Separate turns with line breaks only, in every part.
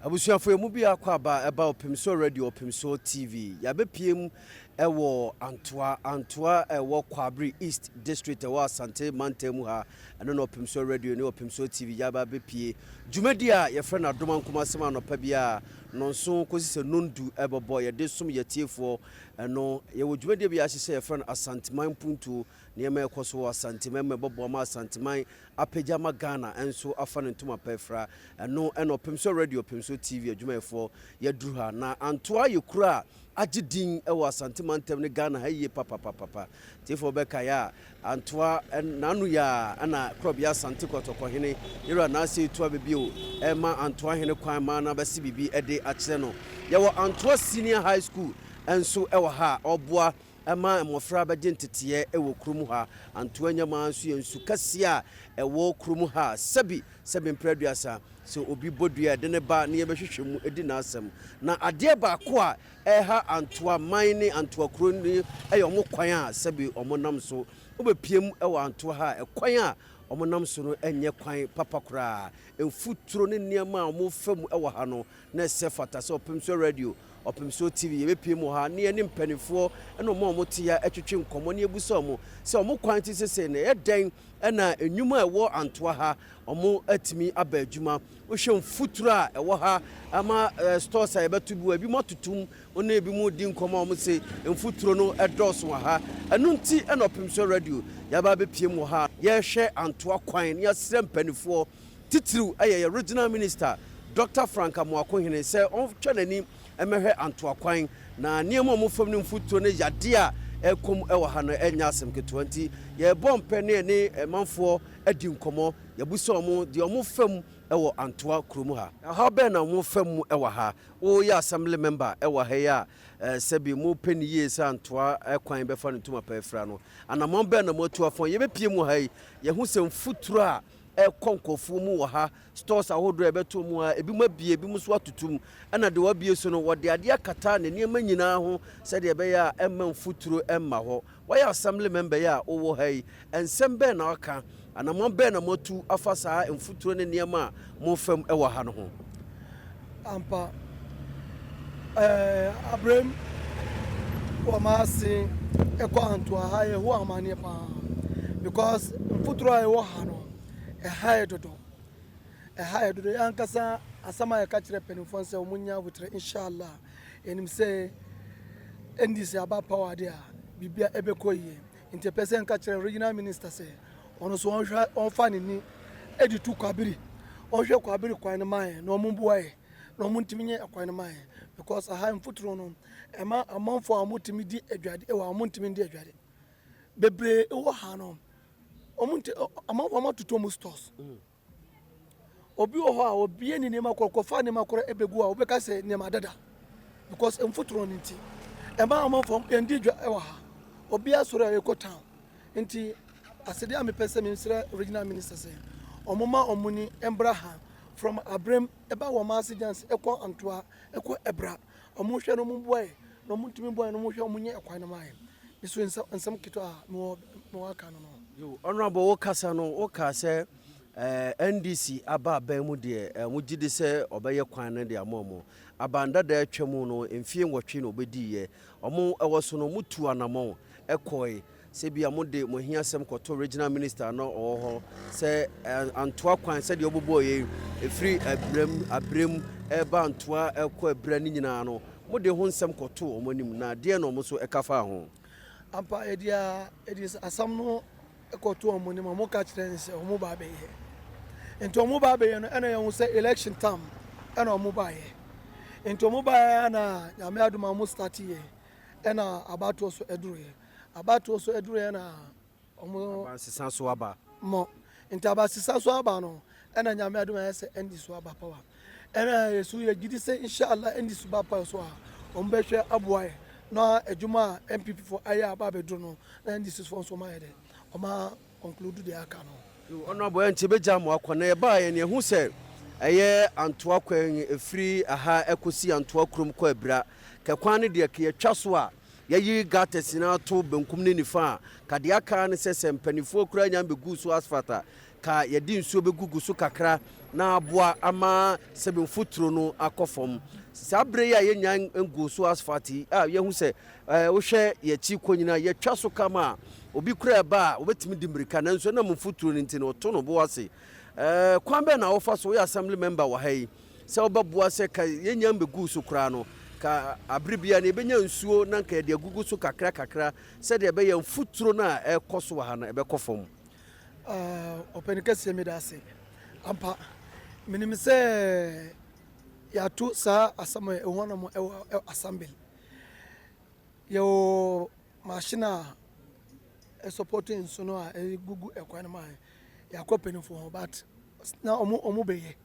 Abusuafo, emu bi akɔ aba ɛba Ɔpemsoɔ Radio, Ɔpemsoɔ TV. Yɛabɛpie mu ɛwɔ Antoa, Antoa ɛwɔ Kwabere East District ɛwɔ Asante mantam mu ha. Ɛno na Ɔpemsoɔ Radio ne Ɔpemsoɔ TV yɛaba abɛpie. Dwumadi a yɛfrɛ no Adom Ankomasɛm anɔpa biara nɔnson kɔsi sɛ nondu ɛbɛbɔ yɛde som yɛtiefoɔ. Ɛno yɛwɔ dwumadie bi ahyehyɛ yɛfrɛ no Asanteman Mpuntuo. Nneɛma ɛkɔ so wɔ Asanteman mu ɛbɛboa ma Asanteman apagya ma Ghana nso afa ne ntoma pa afira. Ɛno ɛna Ɔpemsoɔ Radio, Ɔpemsoɔ TV adwumayɛfoɔ yɛaduru ha. Na Antoa yɛ kuro a agye din wɔ Asante mantam ne Ghana ha yie papapapapa. Tiefoɔ bɛkae a, Antoa n'ano yɛ a ɛna Korɔbea Asante Kɔtɔkɔhene Yɛwura Naasei Tuabe bio ɛrema Antoa hene kwan ma no abɛse biribi de akyerɛ no. Yɛwɔ Antoa Senior High School nso wɔ ha a ɔboa ma mmɔfra bɛgye nteteɛ wɔ kurom ha. Antoa Nyamaa nso yɛ nsu kɛseɛ a ɛwɔ kurom ha a sɛbi sɛbi mprɛ 30 sɛ obi bɔ dua a ɛde ne ba na yɛbɛhwehwɛ mu di n'asɛm. Na adeɛ baako a ɛreha Antoa man ne Antoa kuro no yɛ wɔn kwan a sɛbi wɔn nam so. Wobɛpue mu wɔ Antoa ha a, ɛkwan a wɔn nam so no nyɛ kwan papa koraa. Mfuturo ne nneɛma a wɔfa mu wɔ ha no na ɛsɛ fata sɛ Ɔpemsoɔ Radio, Ɔpemsoɔ TV, yɛbɛpue mu wɔ ha na yɛne mpaninfoɔ ne wɔn a wɔte ha atwetwe nkɔmmɔ na yɛbusa wɔn sɛ wɔn kwan te sesei no ɛyɛ dɛn na nnwuma a ɛwɔ Antoa ha wɔatumi aba adwuma. Wohwɛ mfuturo a ɛwɔ ha ama stores a yɛbɛto bi wɔ ebi mu atotom ne ebi mu di nkɔmmɔ a wɔn se mfuturo no dɔɔso wɔ ha. Ɛno nti na Ɔpemsoɔ Radio yɛaba abɛpue mu wɔ ha. Yɛrehwɛ Antoa kwan na yɛasrɛ mpaninfoɔ titiriw yɛ yɛn Regional Minister Dɔkta Frank Amoakohene sɛ ɔntwa n'ani mmɛhwɛ Antoa kwan na nneɛma a wɔfam ne mfuturo ne yadeɛ a ɛrekɔ mu wɔ ha no nyɛ asɛm ketewa nti yɛrebɔ mpɛ ne yɛne manfoɔ adi nkɔmmɔ, yɛabusa wɔn deɛ wɔfa mu wɔ Antoa kurom ha. Ɔhaw bɛn na wɔfa mu wɔ ha? Woyɛ Assembly member wɔ ha yi a sɛbi mopɛ no yie sɛ Antoa kwan bɛfa no ntoma pa afira no, anammɔn bɛn na moatu afa? Yɛbɛpue mu ha yi, yɛhu sɛ mfuturo a ɛrekɔ nkurɔfoɔ mu wɔ ha, stores ahodoɔ a ɛbɛto mu ha, ebinom abue, ebinom nso atoto mu, ɛna deɛ wɔabue so no, wɔde adeɛ akata ne nneɛma nyinaa ho sɛdeɛ ɛbɛyɛ a ɛmma mfuturo mma hɔ. Woayɛ assembly member yi a wowɔ ha yi, nsɛm bɛn na woaka, anammɔn bɛn na moatu afa saa mfuturo ne nneɛma a mofa mu wɔ ha no ho?
Ampa, ɛɛ abrem wɔ m'ase ɛkɔ Antoa ha yɛ ho amaneɛ paa because mfuturo a ɛwɔ ha no ɛha yɛ dodo ɛha yɛ dodo yɛn ankasa asɛm a yɛka kyerɛ mpanimfoɔ sɛ wɔn nya abotrɛ inshallah yɛnim sɛ NDC aba power deɛ a biribia ɛbɛkɔ yie nti ɛpɛ sɛ nka kyerɛ regional minister sɛ ɔno nso ɔnhwɛ ɔnfa n'ani de tu kwabere ɔnhwɛ kwabere kwan no ma yɛn na ɔmo boa yɛn na ɔmo ntumi nyɛ kwan no ma yɛn because aha mfuturo no ɛma amanfoɔ a ɔmo tumi di adwade ɛwɔ ɔmo ntumi di adwade bebree ɛwɔ ha no ɔmo nti amanfoɔ ɔmo atoto ɔmo stores obi wɔ hɔ a obie ne nneɛma korɔ kɔfa nneɛma korɔ ɛbɛgu a wobɛka sɛ nneɛma dada because mfuturo no nti ɛma amanfoɔ yɛn di dwa ɛwɔ ha obi asɔre a yɛkɔ town Nti asɛdeɛ a mepɛ sɛ mesrɛ regional minister sɛ ɔmo ma ɔmo ni mbra ha from Abrem ɛba wɔn ase gyans ɛkɔ Antoa ɛkɔ Ɛbra ɔmo hwɛ na ɔmo boa yɛ na ɔmo ntumi boa yɛ na ɔmo hwɛ ɔmo nyɛ ɛkwan no ma yɛ me so nsɛm ketewa a mewɔ mewɔ aka no no.
Yo, Honourable wo kasa no wo kaa sɛ eh, NDC aba aban mu deɛ eh, mo gye di sɛ ɔbɛyɛ kwan no de ama ɔmo. Aban dada atwa mu no mfie nwɔtwe na ɔbɛdiiɛ. Ɔmo ɛwɔ so no mo tuu anamɔn kɔe sɛ ebia mode mo ahiasɛm kɔto regional minister no ɔwɔ hɔ sɛ antoa kwan sɛdeɛ ɔbobɔɔ yei ɛfiri abirem abirem ɛreba antoa ɛkɔ abira ne nyinaa no mode ho nsɛm kɔto wɔn anim na deɛ na wɔn nso ɛka faa ho.
Ampa yɛde a yɛde asɛm no kɔto wɔn anim a wɔka kyerɛ yɛn sɛ wɔn ba abɛyɛ nti wɔn ba abɛyɛ no ɛna yɛn ho sɛ election tam ɛna wɔn baayɛ nti wɔn baayɛ na nyame adum a wɔn start yɛ. Ɛna abatoɔ so ɛduruiɛ. Abatoɔ so ɛduruiɛ na ɔmo.
Abansesa so aba.
Mɔ. Nti abansesa so aba no ɛna Nyame adom ayɛ sɛ ND so aba power. Ɛna yɛso yɛ gyidi sɛ inshallah ND so ba power so a ɔmo bɛhwɛ aboa yɛ na adwuma a NPP foɔ ayɛ aba abɛduru no na NDC foɔ nso ɔmo ayɛ dɛ ɔmo a conclude deɛ aka no.
Yo, Honourable ɛnkyɛ bɛgya mo akɔ na yɛbaa yɛn yɛhu sɛ ɛyɛ Antoa kwan ɛfiri aha ɛkɔsi Antoa kurom kɔ Abira Kɛ kwan no deɛ kɛ yɛtwa so a, yɛyi gutters nyinaa to benkum ne nifa a, ka deɛ aka ara ne sɛ sɛ mpaninfoɔ koraa nya bɛguu so asphalt a, ka yɛde nsuo bɛgugu so kakra na aboa ama sɛbi mfuturo no akɔ fam. Saa berɛ yi a yɛnnya nguu so asphalt yi a yɛhu sɛ wohwɛ yɛn akyi kɔ nyinaa yɛtwa so kama a, obi koraa ɛba a wɔbɛtumi di mmirika nanso ɛnam mfuturo no nti no ɔto no bo ase. Kwan bɛn na wofa so woyɛ assembly member wɔ ha yi sɛ wobɛboa sɛ ka yɛnnya mbɛguu so koraa no ka abere biara no yɛbɛnya nsuo na nka yɛde agugu so kakra kakra sɛdeɛ ɛbɛyɛ mfuturo no a ɛrekɔ so wɔ ha no ɛbɛkɔ fam?
Ɔpanin kɛseɛ meda ase. Ampa, menim sɛ yɛato saa asɛm a ɛho anam ɛwɔ assembly. Yɛwɔ machine a ɛsupporte nsu no a ɛgugu ɛkwan no mu a yɛakɔ mpanimfoɔ hɔ but na ɔmo bɛyɛ.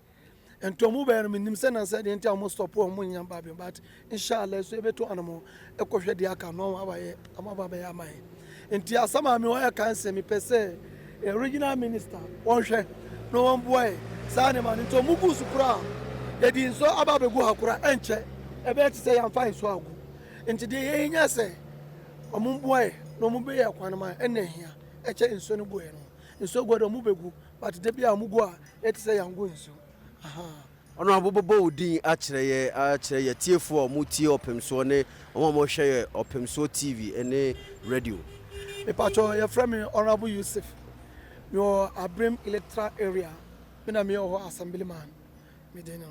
Nti ɔmo bɛyɛ no menim sɛ nansɛ deɛ nti a ɔmo stop ɔmo nya ba bio, but inshallah so yɛbɛto anamo ɛkɔhwɛ deɛ aka na ɔmo abayɛ ɔmo aba bɛyɛ ama yɛn. Nti asɛm a mewɔ ɛka nsɛ mepɛ sɛ regional minister wɔnhwɛ na wɔmboa yɛ saa nneɛma no. Nti ɔmo gu so koraa yɛde nsuo aba abɛgu ha koraa ɛnkyɛ ɛbɛyɛ te sɛ yɛamfa nsuo agu. Nti deɛ yɛhia sɛ ɔmo mboa yɛ na ɔmo bɛyɛ kwan no ma ɛna hia ɛkyɛ nsuo no gu yɛ no. Nsuo gu deɛ ɔmo bɛgu, but de bi a ɔmo gu a ɛte sɛ yɛangu nsuo.
Ɔno abobɔbɔ wo din akyerɛ yɛ tiefoɔ a ɔmo tie Ɔpemsoɔ ne ɔmo a wɔhwɛ yɛ Ɔpemsoɔ TV ne radio.
Mepatwɔ, yɛfrɛ me Honourable Yusuf. Mewɔ Abrem electoral area, me na meyɛ hɔ assemblyman. Mede ne no.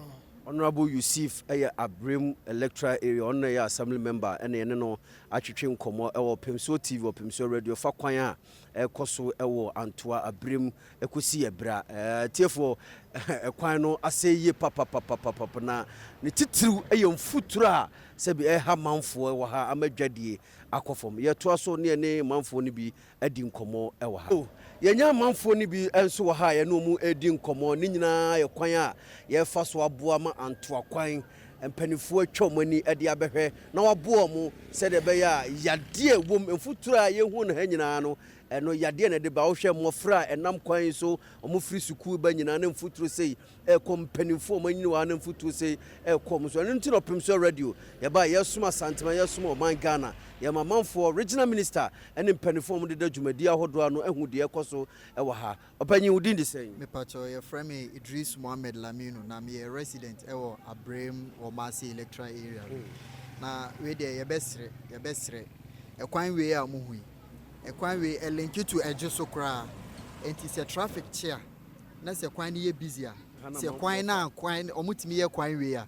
Honourable Yusuf ɛyɛ Abrem electoral area, ɔno na ɛyɛ assembly member, ɛna yɛne no atwetwe nkɔmmɔ ɛwɔ Ɔpemsoɔ TV, Ɔpemsoɔ radio, fa kwan a ɛkɔ so ɛwɔ Antoa Abrem ɛkɔsi Ɛbra. Tiefoɔ, ɛkwan no asɛ yie papapapapapa na ne titiriw ɛyɛ mfuturo a sɛbi ɛha manfoɔ wɔ ha ama dwadie akɔ fam. Yɛtoa so ne yɛne manfoɔ no bi adi nkɔmmɔ ɛwɔ ha. Yɛnya amanfoɔ no bi nso wɔ ha a yɛne ɔmu adi nkɔmmɔ. Ne nyinaa yɛ kwan a yɛfa so aboa ma Antoa kwan mpanimfoɔ atwa wɔn ani de abɛhwɛ na waboa wɔn sɛdeɛ ɛbɛyɛ a yadeɛ wɔ mu, mfuturo a yɛhu no ha nyinaa no, ɛno yadeɛ na ɛde ba. Wohwɛ mmɔfra a ɛnam kwan yi so, wɔn firi sukuu ba nyinaa ne mfuturo sei ɛkɔ, mpanimfoɔ wɔn anyini wɔ ha ne mfuturo sei ɛkɔ wɔn so. Ɛno nti na Ɔpem so radio yɛba yɛsom Asantema, yɛsom ɔman Ghana, yɛma amanfoɔ, regional minister ɛne mpanimfoɔ a wɔdeda dwumadi ahodoɔ ano ahu deɛ ɛkɔ so ɛwɔ ha. Ɔpanyin, wo din de sɛn?
Mepatɔ, yɛfrɛ me Idris Mohammed Laminu na meyɛ resident ɛwɔ Abrem wɔ Maase electoral area. Na wei deɛ yɛbɛsrɛ ɛkwan wei a mohu yi, ɛkwan wei ɛlink to ɛgye so koraa. Nti sɛ traffic kye a na sɛ kwan no yɛ busy a, sɛ kwan na kwan ɔmotumi yɛ kwan wei a,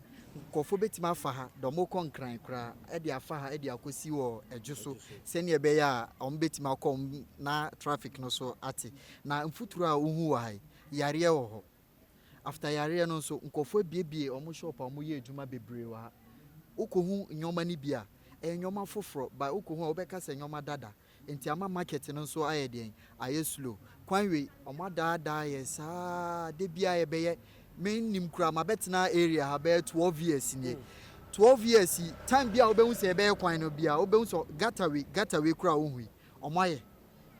nkurɔfoɔ bɛtumi afa ha da ɔmo kɔ Nkran koraa ɛde afa ha ɛde akɔsi wɔ ɛdwo so sɛnea ɛbɛyɛ a ɔmo bɛtumi akɔ ɔmo na traffic no so ate. Na mfuturo a wohu wɔ ha yi, yareɛ wɔ hɔ. After yareɛ no nso, nkurɔfoɔ abiebie ɔmo shop a ɔmo yɛ adwuma bebree wɔ ha. Wokɔhu nneɛma no bi a ɛyɛ nneɛma foforɔ ba, wokɔhu a wobɛka sɛ nneɛma dada. Nti ama market no nso ayɛ deɛn, ayɛ slow. Kwan wei ɔmo adaadaa yɛ saa de bia yɛbɛyɛ. Mennim koraa mabɛtena area ha bɛyɛ 12 years nie. 12 years yi, time bi a wobɛhu sɛ yɛbɛyɛ kwan no bia, wobɛhu sɛ gutter wei koraa wohu yi, ɔmo ayɛ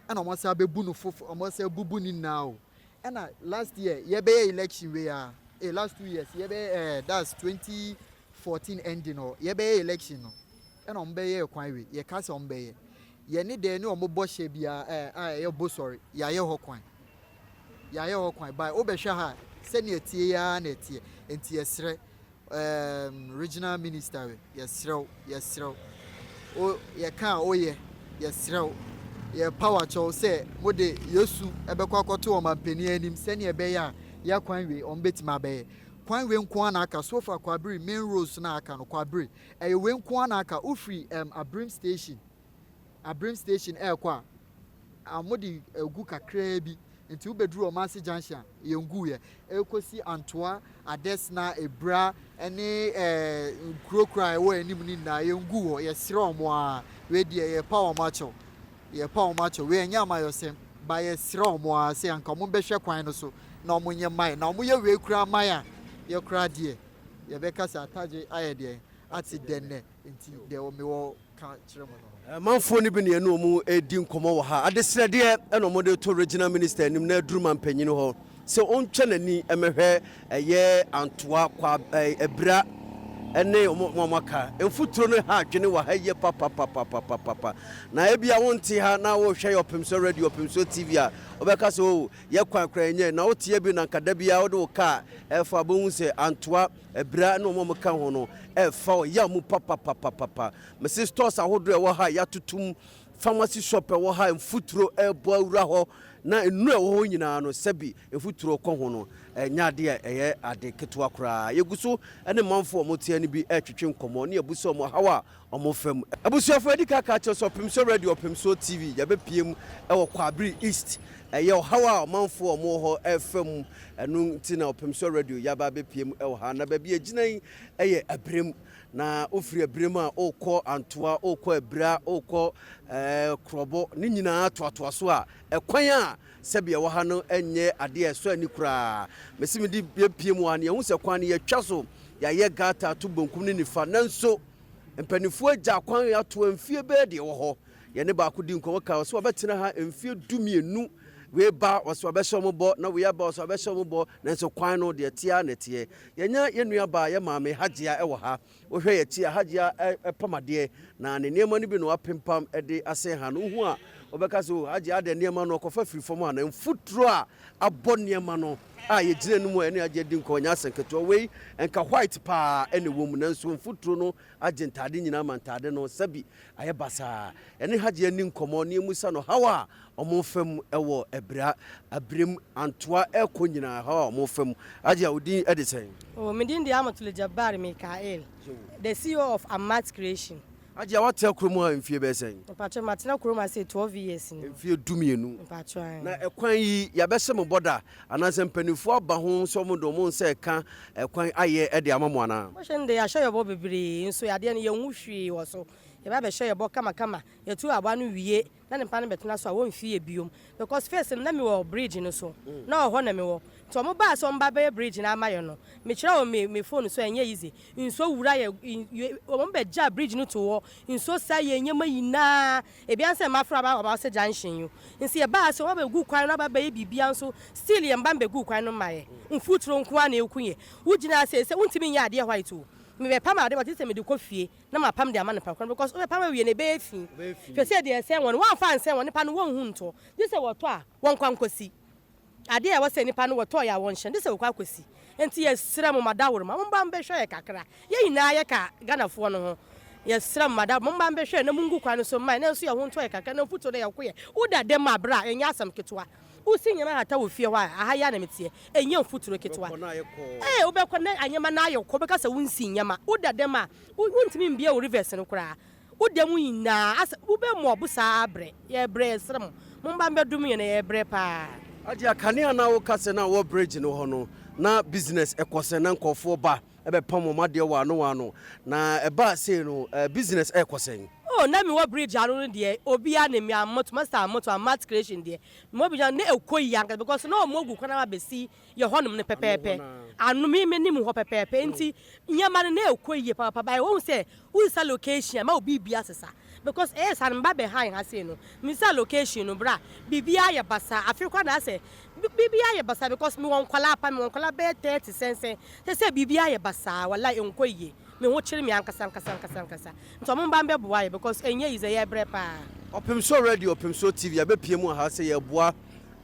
ɛna ɔmo asa abɛbu no foforɔ, ɔmo asa abubu ne nyinaa o. Ɛna last year yɛbɛyɛ election wei a, last 2 years yɛbɛyɛ, that's 2014 ending hɔ, yɛbɛyɛ election no ɛna ɔmo bɛyɛ kwan wei. Yɛka sɛ ɔmo bɛyɛ yɛne deɛ ne ɔmo bɔ hyɛ biara a ɛyɛ bosɔre, yɛayɛ hɔ kwan, yɛayɛ hɔ kwan ba wobɛhwɛ ha sɛnea ɛtie yi na ɛteɛ. Nti yɛsrɛ regional minister, yɛsrɛ wo, yɛsrɛ wo, yɛka a woyɛ, yɛsrɛ wo, yɛpa wakyɛw sɛ mode yesu ɛbɛkɔ akɔto ɔmampanin anim sɛnea ɛbɛyɛ a yɛ kwan wei ɔmo bɛtumi abɛyɛ. Kwan wei nko ara na aka so far. Kwabere main roads na aka no, Kwabere ɛyɛ wei nko ara na aka. Wofiri Abrim station ɛɛkɔ a, mode egu kakraa bi nti wobɛduru Ɔmanse junction a yɛngu yɛ ɛkɔsi Antoa, Adesina, Ebra ɛne nkurokuro a ɛwɔ anim no nyinaa yɛngu hɔ. Yɛsrɛ ɔmo a wei deɛ yɛpa ɔmo akyɛw, yɛpa ɔmo akyɛw. Wei ɛnyɛ amayɔsɛm ba, yɛsrɛ ɔmo a sɛ anka ɔmo bɛhwɛ kwan no so na ɔmo nyɛ man na ɔmo yɛ wei kura man a yɛkura deɛ yɛbɛka sɛ atagye ayɛ deɛ ate dɛnɛ. Nti deɛ mewɔ ka kyerɛ mo no.
Manfoɔ no bi ne ɛne ɔmu redi nkɔmmɔ wɔ ha. Adesrɛdeɛ ɛna ɔmode to regional minister anim na aduru ma mpanyin hɔ sɛ ɔntwa n'ani mmɛhwɛ ɛyɛ Antoa kwa Abira. ne wɔn a wɔaka. Mfuturo no ha adwene wɔ ha yie papapapapapa. Na ebia wonte ha na worehwɛ yɛ Ɔpemsoɔ Radio, Ɔpemsoɔ TV a, wobɛka sɛ oh, yɛ kwan koraa ɛnyɛ. Na woteɛ bi na nka da biara wode wo kaa ɛrefa a, wobɛhu sɛ Antoa, Abira ne wɔn a wɔka ho no ɛrefa ɔyaw mu papapapapapa. Mese stores ahodoɔ a ɛwɔ ha a yɛatoto mu, pharmacy shop a ɛwɔ ha a mfuturo ɛrebɔ awura hɔ, na nnuro a ɛwɔ hɔ nyinaa no, sɛbi mfuturo kɔ ho no, ɛnyɛ adeɛ a ɛyɛ ade ketewa koraa. Yɛgu so ne manfoɔ a wɔteɛ no bi retwetwe nkɔmmɔ ne yɛabu wɔn ɔhaw a wɔfa mu. Abusuafoɔ, yɛadi kan aka akyerɛ sɛ Ɔpemsoɔ Radio, Ɔpemsoɔ TV, yɛabɛpue mu wɔ Kwaabere East. Ɛyɛ ɔhaw a ɔmanfoɔ a wɔwɔ hɔ refa mu, ɛno nti na Ɔpemsoɔ Radio yɛaba abɛpue mu wɔ ha. Na baabi a yɛgyina yi yɛ Abirem. Na wofiri Abirem a, worekɔ Antoa, worekɔ Abira, worekɔ ɛɛ Korɔbɔ, ne nyinaa toatoa so a, ɛkwan a Sɛbea ɛwɔ ha no nyɛ adeɛ a ɛsɔ ani koraa. Mese mede bɛpue mu ha no, yɛhu sɛ kwan no yɛatwa so, yɛayɛ gutter ato bonkum ne nifa, nanso mpanimfoɔ agya kwan ato mfie bɛyɛ deɛ ɛwɔ hɔ. Yɛne baako di nkɔmmɔ kaa ɔsɛ wabɛtena ha mfie 12, wei ba ɔsɛ wabɛhyɛ wɔn bɔ, na wei aba ɔsɛ wabɛhyɛ wɔn bɔ, nanso kwan no deɛ ɛteɛ ara na ɛteɛ. Yɛanya yɛn nuabaa, yɛn maame Hajia wɔ ha. Wohwɛ yɛn akyi a, Hajia pam adeɛ, na ne nneɛma no bi na wapempam de asɛn ha no. Wohu a, wobɛka sɛ, Oh, Hajia adɛn nneɛma no ɔkɔfa firi fam anaa? Mfuturo a abɔ nneɛma no a yɛgyina no mu a yɛne Hajia di nkɔmmɔ nyɛ asɛm ketewa. Wei, nka white paa na ɛwɔ mu, nanso mfuturo no agye ntaade nyinaa ma ntaade no sɛbi ayɛ basaa. Yɛne Hajia nni nkɔmmɔ na yɛmmisa no haw a wɔfa mu wɔ abira abirem antoa ɛkɔ nyinaa haw a wɔfa mu. Hajia, wo din de sɛn?
Oh, me din de Amatul Jabbar Mikael, the CEO of Amat Creation.
Hajia, woatena kurom ha mfie bɛyɛ sɛn?
Mpakyɛ, matena kurom ha sei 12 years ni.
Mfie 12.
Mpakyɛ, ae.
Na ɛkwan yi, yɛabɛhyɛ mo bɔ da anaasɛ mpanimfoɔ aba ho sɛ wɔde wɔn nsa reka ɛkwan ayɛ de ama mo anaa?
Bɔhyɛ no deɛ, yɛahyɛ yɛn bɔ bebree, nso adeɛ no, yɛnhu hwee wɔ so. Yɛba abɛhyɛ yɛn bɔ kamakama, yɛtu aboa no wie na ne mpa no bɛtena so a wɔnfi yɛ biom because first no na me wɔ bridge no so na ɔhɔ na me wɔ nti ɔmo baa sɛ ɔmo ba bɛyɛ bridge no ama yɛ no me kyerɛ wɔn me me phone so ɛnyɛ easy nsuo wura yɛ ɔmo bɛ gya bridge no to hɔ nsuo sa yɛ nneɛma nyinaa ebi ansɛ mma afra aba ɔba sɛ junction yi nti yɛ baa sɛ ɔmo abɛ gu kwan no aba bɛyɛ biribi nso still yɛ mba mbɛ gu kwan no mma yɛ mfuturo nko ara na eku yɛ wo gyina ase sɛ wontumi nyɛ adeɛ white o me bɛ pam adeɛ white sɛ me de kɔ fie na mapam de ama nipa korɔ no because wobɛpam awie no ɛbɛyɛ fi hwɛ sɛ deɛ ɛsɛn wɔn no woamfa ansɛn wɔn nipa no wɔnhu ntɔ gye sɛ wɔtɔ a wɔnkɔ ankɔsi adeɛ a ɛwɔ sɛ nipa no wɔtɔɔ yɛ a wɔnhyɛ no gye sɛ wɔkɔ akɔsi nti yɛsrɛ mo madaworoma momba mbɛhwɛ yɛ kakra yɛn nyinaa yɛka Ghanafoɔ no ho yɛsrɛ mo madaworoma momba mbɛhwɛ na mongu kwan no so mma yɛn na nso yɛn ho ntɔ yɛ kakra na mfuturo no yɛko yɛ woda dɛm a bra ɛnyɛ asɛm ketewa Wosi nneɛma hata wɔ fie hɔ a, aha yi ara na meteɛ. Ɛnyɛ mfuturo ketewa. Ee, wobɛkɔ na nneɛma no ayɛ kɔ, wobɛka sɛ wonsi nneɛma. Woda dɛm a, wontumi mbue wo reverse no koraa. Woda mu nyinaa, asɛ wobɛmɔɔbo saa abrɛ. Yɛrebrɛ, yɛsrɛ mo, momma mbɛdom yɛn na yɛrebrɛ paa.
Agya, kanea na woka sɛ na wɔ bridge no hɔ no, na business ɛkɔ sɛn? Na nkurɔfoɔ ba bɛpam wɔn adeɛ wɔ ano wɔ ano, na ɛbaa sei no, business ɛrekɔ sɛn?
Oh, na mewɔ bridge ano no deɛ, obiara nim me, Amoto, Master Amoto, Amat Creation deɛ, mewɔ bridge ano, na ɛkɔ yie ankasa because na wɔn agu kwan aba abɛsi yɛ hɔnom no pɛpɛɛpɛ, ano, me menim hɔ pɛpɛɛpɛ, nti nneɛma no na ɛkɔ yie papaapa, but wohu sɛ wosesa location a, ɛma wo biribiara sesa, because ɛyɛ saa no, meba bɛhan ha sei no, mesesa location no, bra, biribiara ayɛ basaa, afei koraa na asɛ Biribiara ayɛ basaa because mewɔ nkwadaa pa, mewɔ nkwadaa bɛyɛ 30 sɛnsɛn. Kyerɛ sɛ biribiara ayɛ basaa, wallahi ɛnkɔ yie. Me ho kyere me ankasa ankasa ankasa ankasa. Nti ɔmo mba mbɛboa yɛ because ɛnyɛ easy, yɛbrɛ paa.
Ɔpemsoɔ Radio, Ɔpemsoɔ TV, yɛabɛpue mu wɔ ha sɛ yɛreboa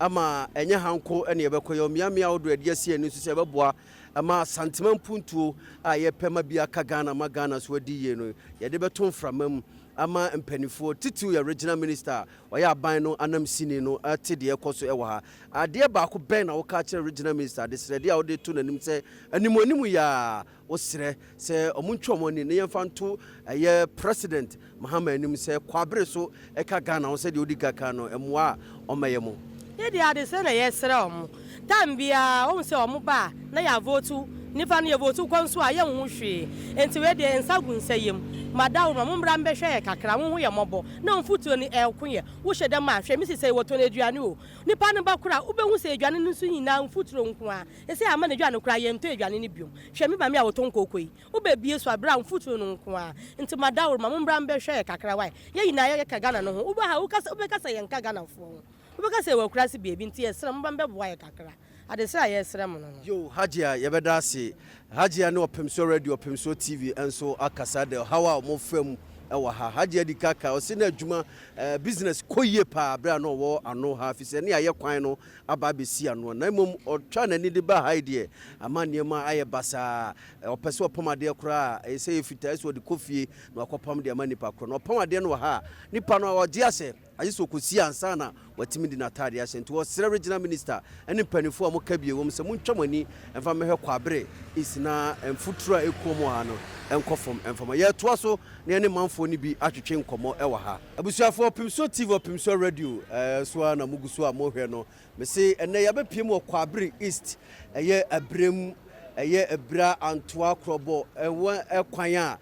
ama ɛnyɛ ha nko na yɛbɛkɔ, yɛwɔ mmeammea ahodoɔ a yɛde asi yɛn ani so sɛ yɛbɛboa ama Asantema mpuntuo a yɛpɛ ma bi aka Ghana ma Ghana so adi yie no, yɛde bɛto mframa mu ama mpanimfoɔ, titiriw yɛn Regional Minister a Ɔyɛ aban no anamsini no te deɛ ɛrekɔ so wɔ ha. Adeɛ baako bɛn na woka akyerɛ Regional Minister, adesrɛdeɛ a wode reto n'anim sɛ animuanimu yi ara wosrɛ sɛ wɔntwe wɔn ani na yɛmfa nto ɛyɛ President Mahama anim sɛ kwabere so ɛka Ghana ho sɛdeɛ ɔdi ka kan no mmoa a ɔmmɛyɛ mo.
Yɛ deɛ adesrɛ na yɛsrɛ wɔn. Time biara wohu sɛ wɔn ba a na yɛ avote nifa no yɛ vote kɔ nso a yɛnhu hwee nti wei deɛ nsa gu nsa yam madawroma mo mmra mbɛhwɛ yɛ kakra mo ho yɛ mmɔbɔ na mfutuo no ɛko yɛ wo hyɛ dɛm a hwɛ me sisɛ wɔtɔn aduane o nipa no ba kora wobɛhu sɛ aduane no nso nyinaa mfuturo nko ara sɛsɛ ama no aduane koraa yɛntɔ aduane no biom hwɛ me maame a wɔtɔn kooko yi wobɛbie so a bra mfuturo no nko ara nti madawroma mo mmra mbɛhwɛ yɛ kakra wae yɛ nyinaa yɛka Ghana no ho wobɛ ha wobɛka sɛ yɛnka Ghanafoɔ ho. Wobɛka sɛ yɛwɔ akuraase baabi nti yɛsrɛ mo momma mbɛboa yɛ kakra. Adesrɛ a yɛresrɛ mo no no.
Yoo Hajia yɛbɛda ase. Hajia ne Ɔpemsoɔ Radio Ɔpemsoɔ TV nso akasa de ɔhaw a wɔn fa mu wɔ ha. Hajia di ka ka ɔse na adwuma eh, business kɔ yie paa berɛ a na ɔwɔ ano ha fisɛ ne ayɛ kwan no aba abɛsi ano na mmom ɔtwa n'ani de ba ha yi deɛ ama nneɛma ayɛ basaa. Ɔpɛ sɛ ɔpam adeɛ koraa a ɛyɛ sɛ ɛyɛ fitaa ɛsɛ ɔde kɔ fie na wakɔpam de ama nipa korɔ na ɔpam adeɛ no wɔ ha a nipa no ɔgye ahyɛ Agye sɛ ɔkɔsi ansa na watumi de n'ataadeɛ ahyɛ. Nti wɔsrɛ Regional Minister ne mpaninfoɔ a wɔka bi wɔ mu sɛ montwa mo ani mfa mmɛhwɛ Kwabre East na mfuturo a ɛku wɔn wɔ ha no nkɔ fam mfa ma. Yɛretoa so na yɛne manfoɔ no bi atwetwe nkɔmmɔ wɔ ha. Abusuafoɔ, Ɔpemsuo TV, Ɔpemsuo Radio so ara na mogu so a mohwɛ no. Mese ɛnnɛ yɛabɛpue mu wɔ Kwabre East, ɛyɛ Abirem, ɛyɛ Abira, Antoa, Korɔbɔ, ɛwɔ kwan a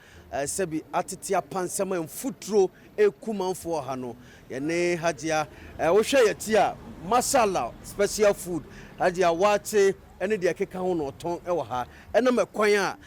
sɛbi atete apansam a mfuturo reku manfoɔ wɔ ha no. Yɛne Hajia, wohwɛ yɛn ti a, mashallah, special food, Hajia waakye ne deɛ ɛkeka ho na ɔtɔn wɔ ha. Ɛnam ɛkwan a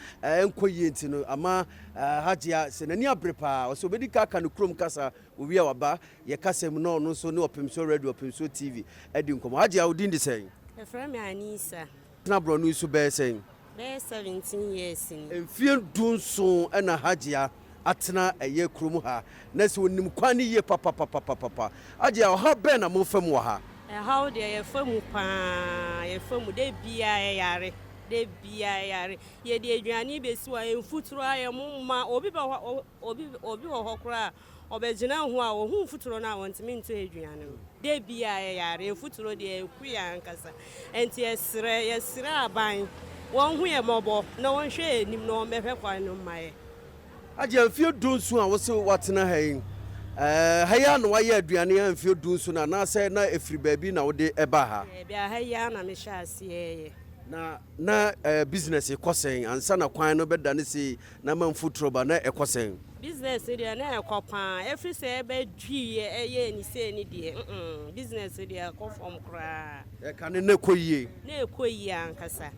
ɛnkɔ yie nti no, ama Hajia sɛ n'ani abere paa, ɔsɛ ɔbɛdi ka aka ne kurom kasa, owie a waba yɛ kasa mu na ɔno nso ne Ɔpemsoɔ Radio, Ɔpemsoɔ TV adi nkɔmmɔ. Hajia, wo din de sɛn?
Yɛfrɛ me Anisa.
Tena borɔno yi so bɛyɛ sɛn?
Bɛyɛ 17 years ni.
Mfeɛ 17 na Hajia atena ɛyɛ kurom ha, na sɛ ɔnim kwan no yie papapapapapa. Hajia, ɔhaw bɛn na mofa mu wɔ ha?
Ɛhaw deɛ yɛfa mu paa, yɛfa mu, da biara yɛyare, da biara yɛyare. Yɛde aduane bɛsi hɔ a, mfuturo ayɛ mo ma, obi bɛ hɔ, obi, obi wɔ hɔ koraa a, Ɔbɛgyina ho a, ɔhu mfuturo no a, ɔntumi ntɔ aduane no. Da biara yɛyare, mfuturo deɛ ɛku yɛn ankasa. Ɛnti yɛsrɛ, yɛsrɛ aban, wɔnhu yɛn mmɔbɔ na wɔnhwɛ yɛn anim na wɔmmɛhwɛ kwan no mma yɛn.
Agya, mfeɛ dunson a wose woatena ha yi, ha yi ara na woayɛ aduane a mfeɛ dunson no anaasɛ na ɛfiri baabi na wode baa ha?
Daabi, ha yi ara na mehyɛɛ aseɛ reyɛ.
Na na business kɔ sɛn ansa na kwan no bɛdane sei Na ma mfuturo ba, na ɛkɔ sɛn?
Business no deɛ na ɛkɔ paa, ɛfiri sɛ ɛbɛ dwiiɛ ɛyɛɛ ne sei no deɛ mm business no deɛ ɛkɔ fam koraa.
Ɛka no na ɛkɔ yie?
Na ɛkɔ yie ankasa.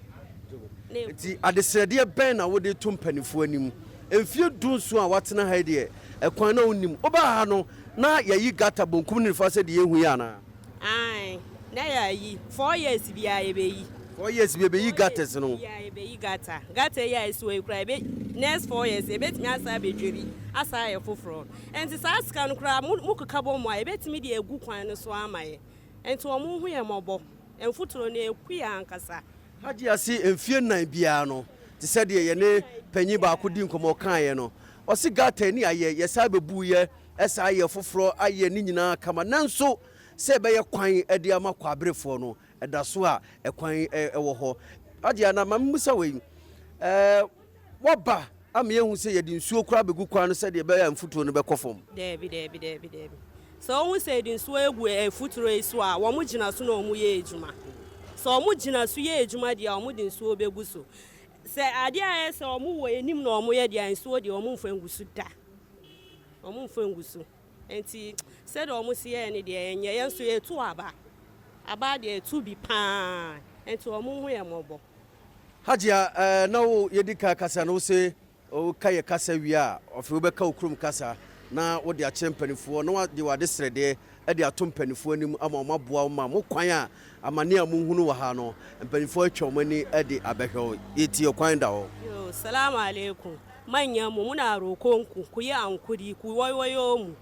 Na ɛkɔ
Nti
yie.
adesrɛdeɛ bɛn na wode to mpaninfoɔ anim? Mfeɛ dunson a woatena ha yi deɛ, ɛkwan na wonnim. Wobaa ha no, na yɛayi gutter bonkum ne nifa sɛdeɛ yɛhu yi anaa?
Ae, na yɛayi. 4 years biara yɛbɛyi.
4 years bi yɛbɛyi
4 years
gutters no.
biara yɛbɛyi gutter. Gutter yi a ɛsi hɔ yi koraa, yɛbɛ, next 4 years yɛbɛtumi asan abɛdwiri asan ayɛ foforɔ. Nti saa sika no koraa mo, mokeka bɔ mu a, yɛbɛtumi de agu kwan no so ama yɛn. Nti wɔn nhu yɛn mmɔbɔ. Mfuturo no ɛku yɛn ankasa.
Hajia se mfie nnan biara no, te sɛ deɛ yɛne panyin baako di nkɔmmɔ ɔkaeɛ no, ɔse gutter ani ayɛ, yɛsan bɛbuiɛ, ɛsan ayɛ foforɔ, ayɛ ne nyinaa kama, nanso sɛ ɛbɛyɛ kwan de ama Kwaberefoɔ no, ɛda so a ɛkwan wɔ hɔ. Hajia, na ma memmisa wei, ɛɛ, woaba ama yɛahu sɛ yɛde nsuo koraa bɛgu kwan no sɛdeɛ ɛbɛyɛ a mfuturo no bɛkɔ fam?
Daabi, daabi, daabi, daabi. Sɛ wohu sɛ yɛde nsuo agu mfuturo yi so a, wɔgyina so na wɔyɛ adwuma. Sɛ wɔgyina so yɛ adwuma deɛ a, wɔde nsuo bɛgu so. Sɛ adeɛ a ɛyɛ sɛ wɔwɔ anim na wɔyɛ deɛ a, nsuo deɛ wɔmfa ngu so da. Wɔmfa ngu so. Nti sɛdeɛ wɔsi yɛɛ no deɛ ɛnyɛ. Yɛn nso yɛtu aba. Aba deɛ yɛtu bi paa. Nti wɔnhu yɛn mmɔbɔ.
Hajia, eh, na wo yɛdi kan kasa no wose woka yɛ kasa wie a, afei wobɛka wo kurom kasa na wode akyerɛ mpanifoɔ na wode w'adesrɛdeɛ de ato mpanifoɔ anim ama wɔn aboa wo ma mo kwan a amane a mohunu wɔ ha no mpanifoɔ atwa wɔn ani de abɛhwɛ wo. Yɛtie, ɔkwan da hɔ.
Yo, salamu alaikum manyan mu muna rokonku ku yi hankuri ku waiwayo mu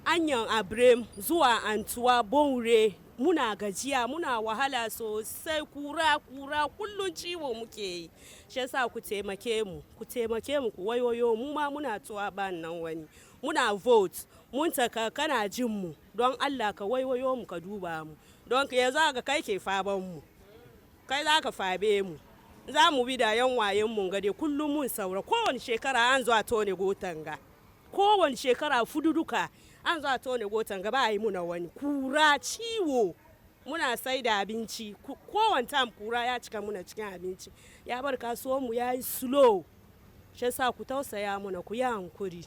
anyan abrem zuwa antuwa bonwire muna gajiya muna wahala sosai kura kura kullun ciwo muke yi shi yasa ku taimake mu ku taimake mu ku waiwayo mu ma muna tuwa ban nan wani muna vote mun taka kana jin mu don Allah ka waiwayo mu ka duba mu don yanzu haka kai ke faban mu kai za ka fabe mu za mu bi da yan wayen mun gade kullum mun saura kowane shekara an zo a tone gotan ga kowane shekara fududuka an zo a tone gotan ga ba a yi muna wani kura ciwo muna sai da abinci kowane time kura ya cika muna cikin abinci ya bar kasuwan mu ya yi slow shi yasa ku tausaya muna ku yi hankuri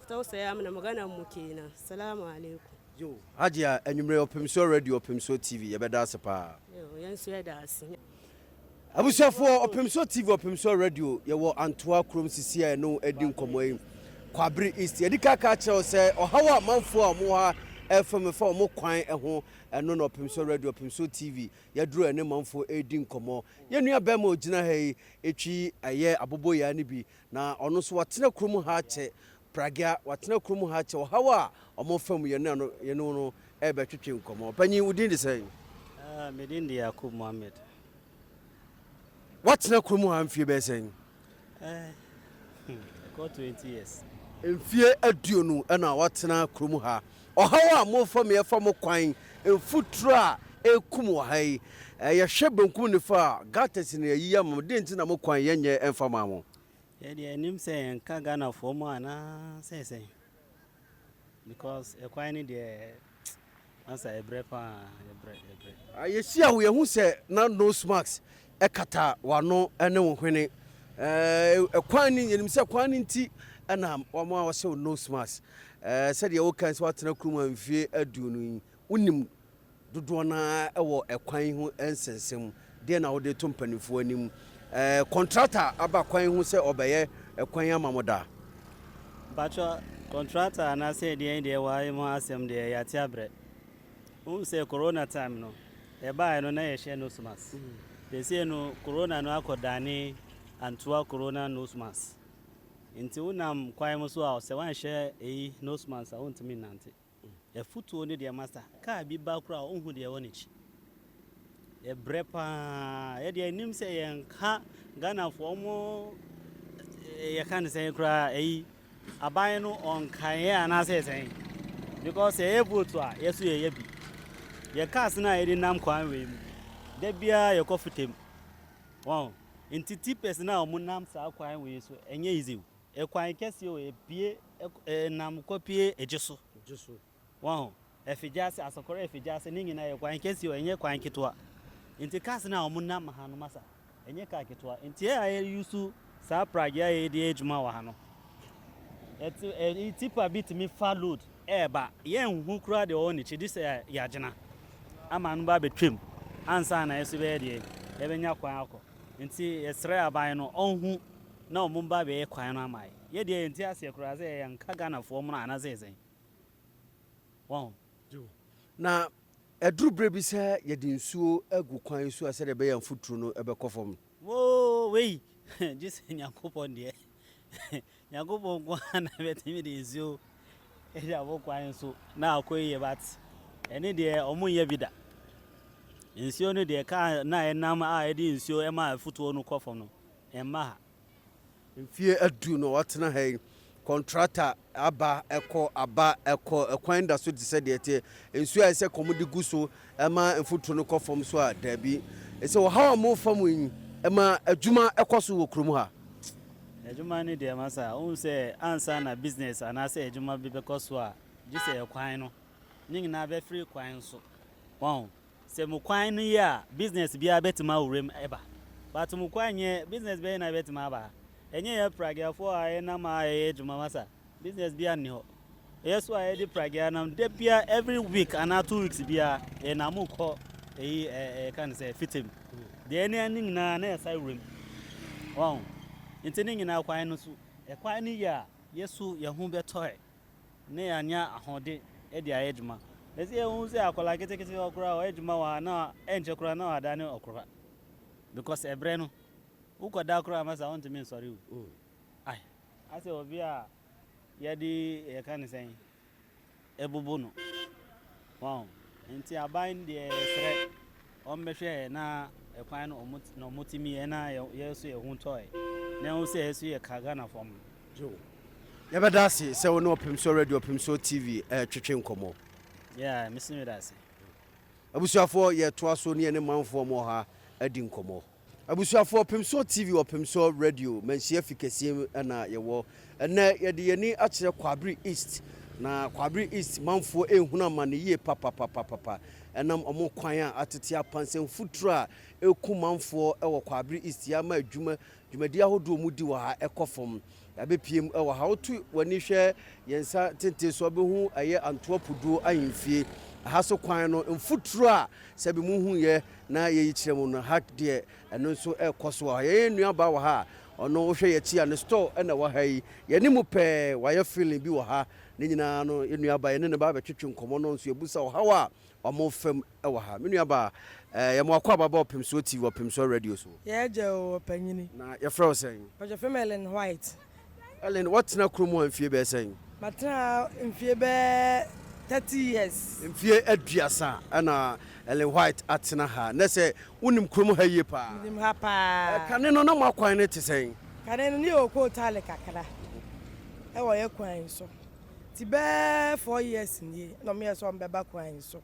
ku tausaya muna maganar mu kenan salamu alaikum.
Yo, Hajia, anwummerɛ Ɔpemsoɔ Radio, Ɔpemsoɔ TV, yɛbɛda ase paa.
Yo, yɛn nso yɛda ase.
Abusuafoɔ, Ɔpemsoɔ TV, Ɔpemsoɔ Radio, yɛwɔ Antoa kurom sisi a yɛne wo adi nkɔmmɔ yi. Kwabere East, yɛdi kan ka kyerɛ wo sɛ ɔhaw a amanfoɔ a wɔwɔ ha ɛfa mu ɛfa wɔn kwan ho. Ɛno na Ɔpemsoɔ Radio, Ɔpemsoɔ TV, yɛaduru ɛne manfoɔ ɛredi nkɔmmɔ. Yɛn nua bɛrima a ɔgyina ha yi ɛtwi ɛyɛ aboboyaa no bi, na ɔno nso watena kurom ha akyɛ, Pragea, watena kurom ha akyɛ, ɔhaw a wɔfa mu yɛne ano yɛne no ɛrebɛtwetwe nkɔmmɔ. Panyin, wo din de sɛn?
Ah, me din de Yakub Mohammed.
Woatena kurom ha mfie bɛyɛ sɛn?
Eh, ɛkɔ 20 years.
Mfie 20 na woatena kurom ha. Ɔhaw a mofa mu ɛfa mo kwan mfuturo a ɛrekum wɔ ha yi, yɛhwɛ benkum nifa a, gutters na yɛayiyi ama mo. Deɛn nti na mo kwan yɛnyɛ mfa maa mo?
Yɛ deɛ yɛnim sɛ yɛnka Ghanafoɔ mu anaa sɛ sɛn? Because ɛkwan no deɛ ansa ɛbrɛ paa yɛbrɛ yɛbrɛ.
Yɛhyia wo yɛhu sɛ na nose mask kata w'ano ne wo hwene. Ɛkwan no yɛnim sɛ kwan no nti na wɔn a wɔhyɛ wo nose mask. Sɛdeɛ woka sɛ woatena kurom ha mfie 20 yi, wonim dodoɔ no ara wɔ ɛkwan yi ho nsɛnsɛm. Deɛn na wode reto mpanimfoɔ anim? Kɔntrata aba kwan yi ho sɛ ɔbɛyɛ ɛkwan yi ama mo da?
Mpakyɛ kɔntrata anaasɛ deɛn deɛ wɔ mu asɛm deɛ yɛate abrɛ. Wohu sɛ corona time no ɛbaeɛ no na yɛhyɛ nose mask. Seesei no corona no akɔ dane antoa corona nose mask. Nti wonam kwan mu so a sɛ woanhyɛ eyi nose mask a wontumi nnante. Afutuo ne deɛ masa, car bi ba koraa a wonhu deɛ ɛwɔ n'akyi. Yɛbrɛ paa, yɛdeɛ yɛnim sɛ yɛnka Ghanafoɔ ɔmo yɛka ne sɛn koraa ɛyi aban no ɔnkaeɛ anaasɛ sɛn because yɛyɛ vote a yɛso yɛyɛ bi. Yɛ cars no a yɛde nam kwan wei mu da biara yɛkɔ fitam wɔn nti tippers no a wɔn nam saa kwan wei so ɛnyɛ easy o. Ɛkwan kɛseɛ o, ɛpue ɛnam kɔ pue egye so. Wahu? Afigya-ase, Asɔkɔrɔ Afigya-ase, ne nyinaa yɛ kwan kɛseɛ o, ɛnyɛ kwan ketewa. Nti cars no a wɔn nam ha no masa, ɛnyɛ car ketewa. Nti yɛ a yɛ use saa pragea a yɛde yɛ adwuma wɔ ha no, ɛte ɛ tipa bi tumi fa load ɛɛba, yɛnhu koraa deɛ ɔwɔ n'akyi, gye sɛ yɛagyina ama no ba abɛtwam ansa na yɛso bɛyɛ deɛ yɛbɛnya kwan akɔ. Nti yɛsrɛ aban no ɔnhu na ɔmo ba bɛyɛ kwan no ama yɛ. Yɛ deɛ yɛnte aseɛ koraa sɛ yɛnka Ghanafoɔ mono anasɛ sɛn. Wahu?
Na ɛduru berɛ bi sɛ yɛde nsuo agu kwan so a sɛdeɛ ɛbɛyɛ a mfuturo no bɛkɔ fam.
Woo wei gye sɛ Nyankopɔn deɛ. Nyankopɔn nko ara na bɛtumi de nsuo de abɔ kwan so na akɔ yie but ɛne deɛ ɔmo nyɛ bi da. Nsuo no deɛ kaa na ɛnam a ɛde nsuo ɛma afutuo no kɔ fam no Mma ha.
Mfie adu na watena ha yi, kɔntrata aba kɔ, aba kɔ, ɛkwan da so te sɛ deɛ ɛteɛ. Nsuo a ɛsɛ kɔm de gu so ma mfuturo no kɔ fam so a, daabi. Ɛsɛ ɔhaw a mofa mu yi ma adwuma kɔ so wɔ kurom ha.
Adwuma no deɛ masa, wohu sɛ ansa na business anaasɛ adwuma bi bɛkɔ so a, gye sɛ ɛkwan no, ne nyinaa bɛfiri kwan so. Wahu? Sɛ mo kwan no ye a business biara bɛtumi awura mu ɛba but mo kwan nyɛ business bɛn na ɛbɛtumi aba ha ɛnyɛ yɛ pragiafoɔ a yɛnam a yɛyɛ adwuma masa business biara nni hɔ yɛ so a yɛde pragea nam da biara every week anaa 2 weeks biara yɛnam kɔ ɛyi ɛɛ ka no sɛ fitam deɛ ɛne ɛne nyinaa na yɛsa wura mu wɔn nti ne nyinaa kwan no so ɛkwan no yɛ a yɛ so yɛn ho bɛtɔɛ na yɛanya ahoɔden de ayɛ adwuma. Ɛsɛ yɛhu sɛ akwadaa ketekete hɔ koraa ɔyɛ adwuma wɔ ha na ɛnkyɛ koraa na wadane ɔkora because ɛbrɛ no wokɔda koraa ma sa wontumi nsɔre o. Mm. Ai, asɛ obi a yɛde yɛka ne sɛn ɛbobo no. Wow. Nti aban deɛ yɛsrɛ wɔn bɛhwɛ na ɛkwan no wɔn na wɔn tumi yɛ na yɛ so yɛ ho tɔɛ na ɛho sɛ yɛ so yɛ ka Ghana fam.
Yɛbɛda ase sɛ wo ne Ɔpemsoɔ Radio, Ɔpemsoɔ TV retwetwe nkɔmmɔ.
Yeah, me so meda ase.
Abusuafoɔ, yɛtoa so ne yɛne manfoɔ a wɔwɔ ha adi nkɔmmɔ. Abusuafoɔ, Ɔpemsoɔ TV, Ɔpemsoɔ Radio, Manhyia fi kɛseɛ mu na yɛwɔ. Ɛnnɛ, yɛde yɛn ani akyerɛ Kwaabere East. Na Kwaabere East manfoɔ rehunu amane yie papapapapa ɛnam wɔn kwan a atete apansam mfuturo a ɛreku manfoɔ wɔ Kwaabere East yi ama adwuma dwumadi ahodoɔ a wɔdi wɔ ha kɔ fam. Yɛabɛpiem wɔ ha. Woto w'ani hwɛ yɛn nsa tenten so a, wobɛhu ɛyɛ Antoa Puduo ahemfie. Ɛha so kwan no, mfuturo a sɛbi mohuiɛ na yɛyi kyerɛ mu no, ha deɛ ɛno nso ɛrekɔ so wɔ ha. Yɛn nuabaa wɔ ha a, Ɔno wohwɛ yɛn akyi a ne store na ɛwɔ ha yi. Yɛn anim pɛɛ wayɛ filling bi wɔ ha. Ne nyinaa no yɛn nuabaa yɛne no ba abɛtwetwe nkɔmmɔ no nso yɛbusa ɔhaw a wɔfa mu wɔ ha. Me nuabaa, eh, yɛma wakɔ aba ba Ɔpemsoɔ TV, Ɔpemsoɔ Radio so.
Yɛn agya o, ɔpanyini.
Na yɛfrɛ wo sɛn?
Mpakyɛ frɛ me Ellen White.
Ellen, woatena kurom ha mfie bɛyɛ sɛn?
Matena ha mfie bɛyɛ 30 years.
Mfie 30 na Ellen White atena ha. Nɛ sɛ wonim kurom ha yie paa?
Menim ha paa.
Kane no na mo akwan no te sɛn?
Kane no ne yɛwɔ kootaale kakra wɔ yɛ kwan yi so. Nti bɛyɛ 4 years nie na wɔyɛɛ sɛ wɔbɛba kwan yi so.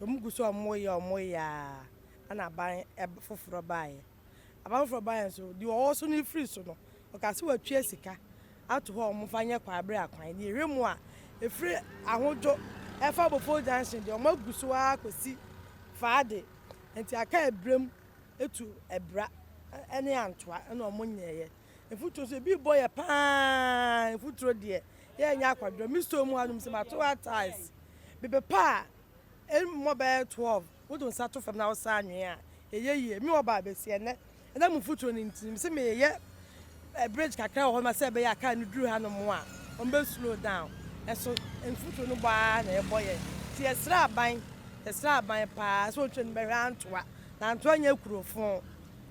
Nti wɔn gu so a wɔyɛ wɔyɛ a ɛna aban foforɔ baeɛ. Aban foforɔ baeɛ nso deɛ ɔwɔ so no firi so no ɔkaa sɛ watua sika ato hɔ a wɔmfa nyɛ kwaabere akwan. Deɛ ɛhwɛ mu a ɛfiri Ahodwo ɛfa Bofo junction deɛ wɔagu so ara kɔsi Faade. Nti aka Abirem tu Abira ne Antoa ɛna wɔnyɛeɛ. Mfuturo nso ebi bɔ yɛ paa mfuturo deɛ yɛnyɛ akwadworɔ. Me store mu hanom sɛ mato ha tiles mepepa a ɛmmɔ bɛyɛ 12 wode wo nsa to fam na wosa anwea a ɛyɛ yie. Me wɔ baa bɛsi ɛnɛ ɛnam mfuturo no nti mese meyɛ bridge kakra wɔ hɔ ma sɛ ɛbɛyɛ a car no duru hanom a wɔn bɛ slow down ɛso mfuturo no bɔ ara na ɛbɔ yɛn nti yɛsrɛ aban yɛsrɛ aban paa sɛ ɔntwa no bɛhwɛ antoa na antoa nyɛ kurofo.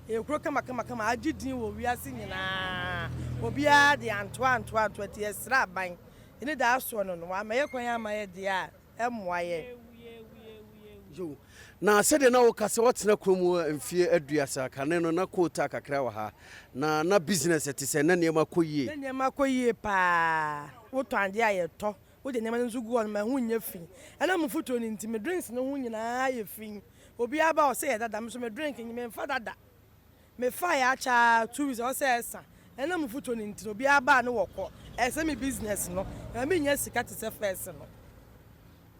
Ɛyɛ kuro kamakamakama a agye din wɔ wiase nyinaa. Obiara de antoa antoa antoa nti yɛsrɛ aban yɛne daa soɔ no no wɔammɛyɛ kwan amma yɛ deɛ a ɛmmoa yɛn.
Yo, na sɛdeɛ na woka sɛ woatena kurom hɔ mfeɛ 30, kane no na kootaa kakra wɔ ha, na na business te sɛn? Na nneɛma kɔ yie?
Na nneɛma kɔ yie paa. Wotɔ adeɛ a yɛtɔ, wode nneɛma no nso gu hɔ no ma ɛho nyɛ fi. Ɛnam mfuturo no nti, me drinks no ho nyinaa ayɛ fi. Obiara ba ɔsɛ yɛ dada me nso me drink nye me nfa dada me fa yɛ akyɛ aa 2 weeks ɔsɛ ɛsa ɛnam mfuturo no nti no obiara ba a ne wɔ kɔ ɛsɛ me business no ɛma me nya sika te sɛ first no.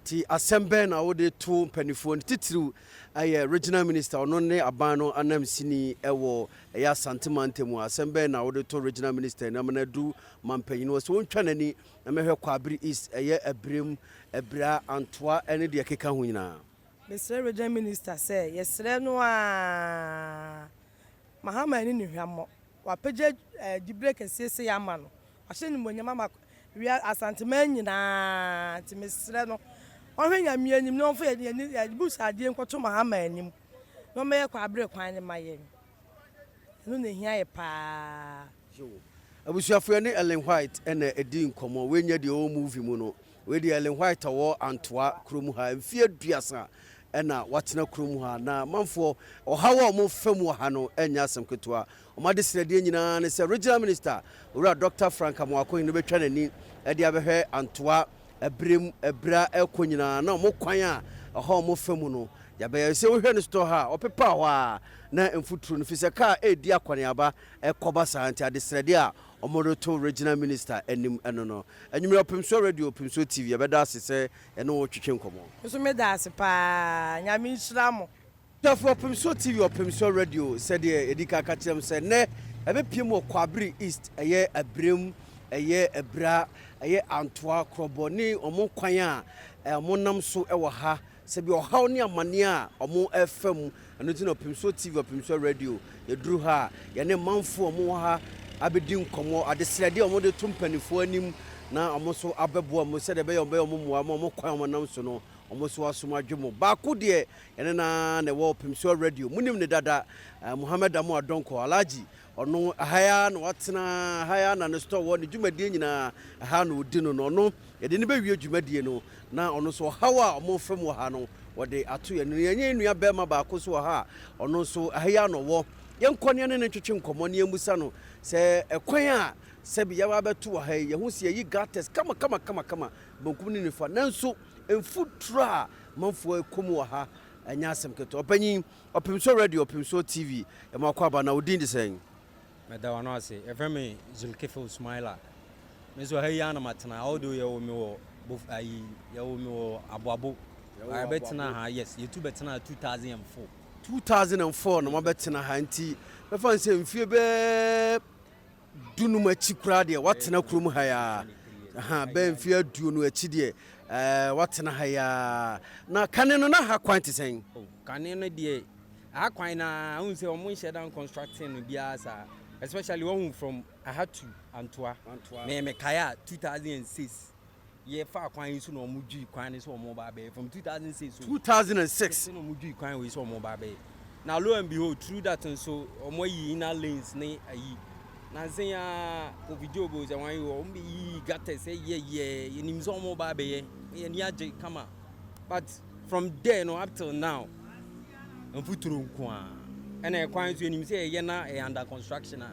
Nti asɛm bɛn na wode to mpaninfoɔ no titiriw ɛyɛ regional minister ɔno ne aban no anamsini ɛwɔ ɛyɛ Asante mantam a asɛm bɛn na wode to regional minister anim ama no adu manpanyin hɔ sɛ ɔntwa n'ani na mɛhwɛ Kwaabere East ɛyɛ Abirem, Abira, Antoa ɛne deɛ ɛkeka ho nyinaa.
Mesrɛ Regional Minister sɛ yɛsrɛ no aa Mahama anni no hwammɔ. Wapagya diberɛ kɛseɛ sei ama no. Wahyɛ no animuonyam ama wia Asanteman nyinaa nti mesrɛ no ɔnhwɛ Nyame anim na ɔmfa yɛn yɛn abusadeɛ nkɔto Mahama anim na ɔmmɛyɛ Kwaabere kwan no ma yɛn. Ɛno na ɛhia yɛ paa.
Yoo. Abusuafo yɛne Ellen White na ɛdi nkɔmmɔ. Wei nyɛ deɛ ɔwɔ movie mu no. Wei deɛ Ellen White a ɔwɔ Antoa kurom ha. Mfeɛ 30 na watena kurom ha. Na manfoɔ ɔhaw a wɔfa mu wɔ ha no nyɛ asɛm ketewa. Wɔn adesrɛdeɛ nyinaa ne sɛ Regional Minister Owura Dɔkta Frank Amoakohene bɛtwa n'ani de abɛhwɛ Antoa ɛberɛ mu ɛberɛ a ɛrekɔ nyinaa na wɔn kwan a ɛhɔ a wɔfa mu no yɛabɛyɛ. Sɛ wohwɛ no store ha a ɔpepa hɔ a na mfuturo no firi sɛ kaa ɛredi akɔneaba ɛkɔba saa nti adesrɛdeɛ a wɔde to Regional Minister anim ɛno no. Anwummerɛ Ɔpemsoɔ Radio, Ɔpemsoɔ TV yɛbɛda ase sɛ yɛne wo retwetwe nkɔmmɔ.
Me nso meda ase paa. Nyame nhyira mo.
Abusuafoɔ, Ɔpemsoɔ TV, Ɔpemsoɔ Radio, sɛdeɛ yɛdi kan ka kyerɛ mo sɛ nnɛ yɛabɛpue mu wɔ Kwaabere East, ɛyɛ Abirem, ɛyɛ Abira, ɛyɛ Antoa, Krɔbɔ ne wɔn kwan a wɔnam so wɔ ha Sɛbi ɔhaw ne amaneɛ a ɔmo ɛfa mu, ɛno nti na Ɔpemsuo TV, Ɔpemsuo Radio, yɛduru ha a, yɛne manfoɔ a ɔmo wɔ ha abɛdi nkɔmmɔ, adesrɛdeɛ a ɔmo de to mpaninfoɔ anim na ɔmo nso abɛboa ɔmo sɛdeɛ ɛbɛyɛ a ɔmo bɛyɛ ɔmo mmoa ma ɔmo kwan a ɔmo nam so no, ɔmo nso asom adwo mo. Baako deɛ, yɛne no ara na ɛwɔ Ɔpemsuo Radio, monim no dada, Mohammed Amoah Donkor, Alhaji, ɔno ɛha yi ara na watena, ɛha yi ara na ne store wɔ, ne dwumadie nyinaa ɛha na ɔdi no, na ɔno yɛde no bɛwie dwumadie no. Na ɔno nso ɔhaw a wɔfa mu wɔ ha no, wɔde ato yɛn anim. Yɛne yɛn nua barima baako nso wɔ ha a ɔno nso ɛha yi ara na ɔwɔ. Yɛnkɔ ne yɛne no ntwetwe nkɔmmɔ na yɛmmisa no sɛ ɛkwan a sɛbi yɛaba abɛto wɔ ha yi, yɛhu sɛ yɛyi gutters kama kama kama kama benkum ne nifa, nanso mfuturo a manfoɔ rekɔ mu wɔ ha ɛnyɛ asɛm ketewa. Ɔpanyin, Ɔpemsoɔ Radio, Ɔpemsoɔ TV, yɛma wo akwaaba, na wo din de sɛn?
Meda w'ano ase. Yɛfrɛ me Zulkifil Sumaila. Me nso ha yi ara na matena although yɛwoo me wɔ Bof ayi yɛwoo me wɔ Aboabo. Yɛbɛtena ha yes yɛtu bɛtena ha 2004.
2004 na moabɛtena ha nti mɛfa no sɛ mfie bɛɛ dunum akyi koraa deɛ woatena kurom ha yi ara aha bɛɛ mfie 20 akyi deɛ ɛɛ woatena ha yi ara na kane no na ha kwan te sɛn?
Oh, kane no deɛ Aha kwan no ara, wohu sɛ wɔn nhyɛ da nconstructing no biara saa. Especially wahu from aha to Antoa.
Antoa.
Me mekae a 2006 yɛfaa kwan yi so na wɔn dwii kwan no sɛ wɔn ba abɛyɛ from 2006 o.
2006.
Yes, na wɔn dwii kwan wei sɛ wɔn ba abɛyɛ. Na lo and behold through that nso wɔn ayi inner lanes ne ayi. Nansa yi ara Kofi Job o sɛ wɔn ayi wɔn bɛyi gutters ɛyɛ yɛ yɛnim sɛ wɔn ba abɛyɛ yɛn ani agye kama but from there no up till now mfuturo nko ara ɛna ɛkwan nso yɛnim sɛ ɛyɛ na ɛyɛ under construction a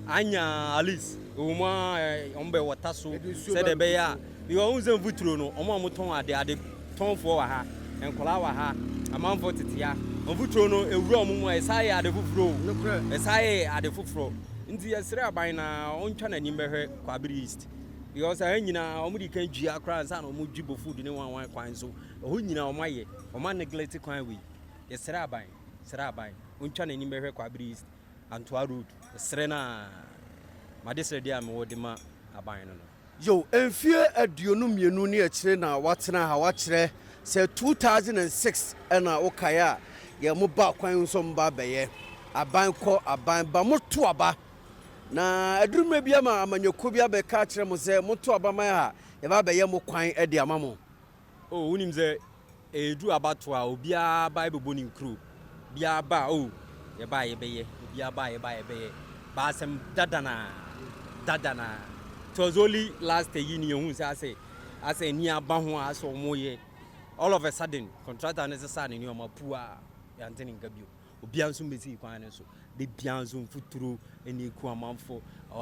anya at least ɛwɔ mu a wɔn bɛ wɔta so sɛdeɛ ɛbɛyɛ a because wɔn sɛ mfuturo no wɔn a wɔtɔn ade ade tɔnfoɔ wɔ ha nkɔla wɔ ha amanfoɔ tete ha mfuturo no ewura wɔn mu a ɛsa yɛ ade foforɔ o ɛsa yɛ ade foforɔ nti yɛsrɛ aban na ɔntwa n'anim bɛhwɛ Kwabere East because ɛha nyinaa wɔn de kan dua koraa ansa na wɔn dwi bofood ne wɔn wɔn kwan so ɛhɔ nyinaa wɔn ayɛ wɔn a neglect kwan wei yɛsrɛ aban srɛ aban ɔntwa n'anim bɛhwɛ Kwabere East Antoa Road srɛ no a m'adesrɛdeɛ a mewɔ de ma aban no no.
Yo, mfie 22 ne akyire na watena ha, wakyerɛ sɛ 2006 na wokae a yɛ mo ba kwan nso mo ba bɛyɛ aban kɔ aban ba mo to aba na aduru mmerɛ bi ama amanyɔkuo bi abɛka akyerɛ mo sɛ mo to aba ma ha yɛba abɛyɛ mo kwan de ama mo.
Oh, wonim sɛ ɛredu abatoɔ a, obiara ba bɛbɔ ne nkuro. Obiara ba a, oh, yɛba a yɛbɛyɛ. Obiara ba a yɛba a yɛbɛyɛ. But asɛm dada no ara, dada no ara. It was only last ayi ne yɛhuu sɛ asɛ, asɛ ani aba ho a asɛ wɔyɛ. All of a sudden, contractor no sesaa ne nneɛma pua, yɛante ne nka bio. Obiara nso mmɛsii kwan no so. Da biara nso mfuturo na ɛku amanfoɔ,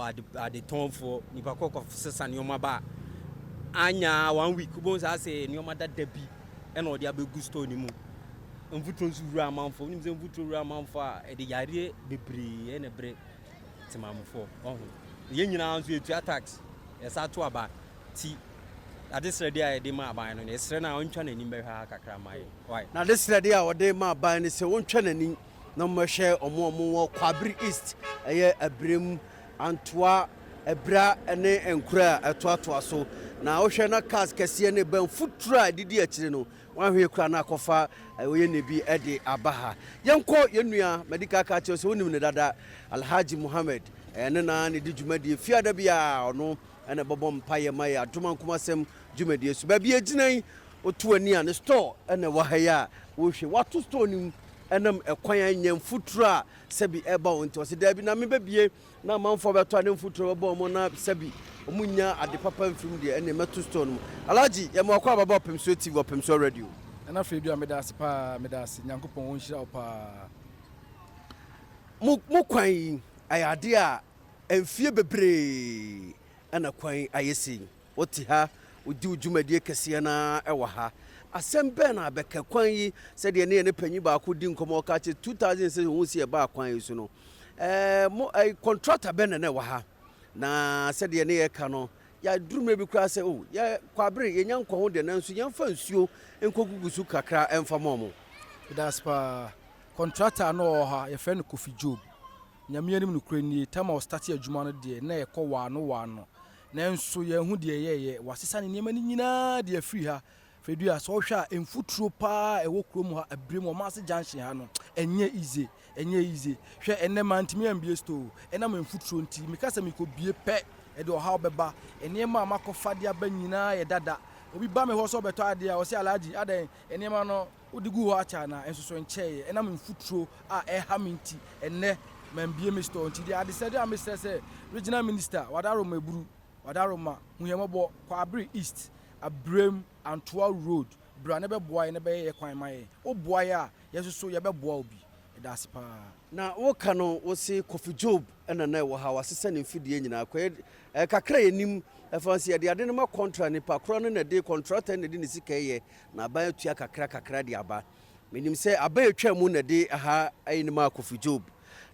ade adetɔnfoɔ, nipa kɔ kɔsesa nneɛma ba a, anya one week wobɛhu sɛ asɛ nneɛma dada bi ɛna ɔde abɛgu store no mu. Mfuturo nso wura amanfoɔ, wonim sɛ mfuturo wura amanfoɔ a ɛde yareɛ bebree ɛna ɛbrɛ temamufoɔ. Ɔho. Yɛn nyinaa nso yɛtua tax, yɛsa to aba ti adesrɛdeɛ a yɛde ma aban no no yɛsrɛ no a ɔntwa n'anim bɛhwɛ ha kakra ma yɛn. Why?
N'adesrɛdeɛ a ɔde ma aban ne sɛ wɔntwa n'ani na wɔmmɛhwɛ wɔn a wɔwɔ Kwabere East, ɛyɛ Abirem, Antoa, Abira ne nkuro a ɛtoatoa so. Na wohwɛ na cars kɛseɛ ne ba mfuturo a ɛdidi akyire no, wɔahwɛ koraa na akɔfa ɔyɛ ne bi de aba ha. Yɛnkɔ yɛn nua, madi kan aka akyerɛ wo sɛ wonim no dada, Alhaji Mohammed, ɛne na ne di dwumadie fiada biara ɔno na ɛbɛbɔ mpaeɛ ma yɛ Adom Ankomasɛm dwumadie so. Baabi a ɛgyina yi, woto w'ani a, ne store na ɛwɔ ha yi a wohwɛ. Wato store no mu ɛnam ɛkwan a ɛnyɛ mfuturo a sɛbi ɛba wɔn nti. Ɔse daabi na mebɛbie na amanfoɔ bɛtɔ a ne mfuturo bɛbɔ wɔn na sɛbi wɔn nnya ade papa mfiri mu deɛ ɛneɛ mɛto store no mu. Alhaji, yɛma wakɔ aba ba Ɔpemsoɔ TV, Ɔpemsoɔ Radio.
Nana Fredua meda ase paa meda ase Nyankopɔn ɔnhyira wo paa.
Mo mo kwan yi ɛyɛ adeɛ a mfie bebree ɛna kwan yi ayɛ sei. Wote ha, wodi wo dwumadie kɛseɛ no ara wɔ ha. Asɛm bɛn na abɛka kwan yi sɛdeɛ ne yɛne panyin baako di nkɔmmɔ ɔka kyerɛ 2006 ohun sɛ yɛbaa kwan yi so no ɛɛ mo ɛɛ kɔntrata bɛn na na ɛwɔ ha na sɛdeɛ ne yɛka no yɛaduru mmerɛ bi koraa sɛ o oh, yɛ kwabere yɛnya nkɔ ho deɛ nanso yɛmfa nsuo nkɔgugu so kakra ɛmfa ma ɔmo.
Medase paa. Kɔntrata a na ɔwɔ ha yɛfrɛ no Kofi Job. Nyame anim nokorɛ nie, time a ɔstartee adwuma no deɛ na ɛkɔ waano waano. Nanso yɛanhu deɛ ɛyɛeɛ. Wɔasesa ne nneɛma no nyinaa de afiri ha. Fredua, sɛ wohwɛ a, mfuturo pa ara a ɛwɔ kurom ha, Abirem, Ɔmanse Junction ha no, ɛnyɛ easy. Ɛnyɛ easy. Hwɛ, ɛnnɛ mantumi ambue store o. Ɛnam mfuturo nti, meka sɛ mekɔbue pɛ, ɛde ɔhaw bɛba. Nneɛma a makɔfa de aba nyinaa yɛ dada. Obi ba me hɔ sɛ ɔrebɛtɔ adeɛ a, ɔse, Alhaji, adɛn, nneɛma no, Wode guu hɔ akyɛ anaa? Nso so ɛnkyɛeɛ. Ɛnam mfuturo a ɛreha me nti, ɛnnɛ mambue me store. Nti deɛ adesrɛdeɛ a mesrɛ sɛ Regional Minister, Wadaroma Aburu, Wadaroma, hu yɛn mmɔbɔ, Kwaabere East, Abirem, Antoa Road, bra na bɛboa yɛn na bɛyɛ yɛn kwan ma yɛn. Woboa yɛn a, yɛn nso so yɛbɛboa wo bi. Yɛda ase pa ara.
Na woka no wose Kofi Job na na ɛwɔ ha wasesa ne mfidie nyinaa kɔyɛ eh, kakra a yɛnim ɛfa sɛ yɛde ade no ma kɔntra nipa korɔ no na ɛde kɔntrata na ɛde ne sika yɛ na aban atua kakra kakra de aba. Menim sɛ aban a atwa mu na ɛde ha ayi no maa Kofi Job.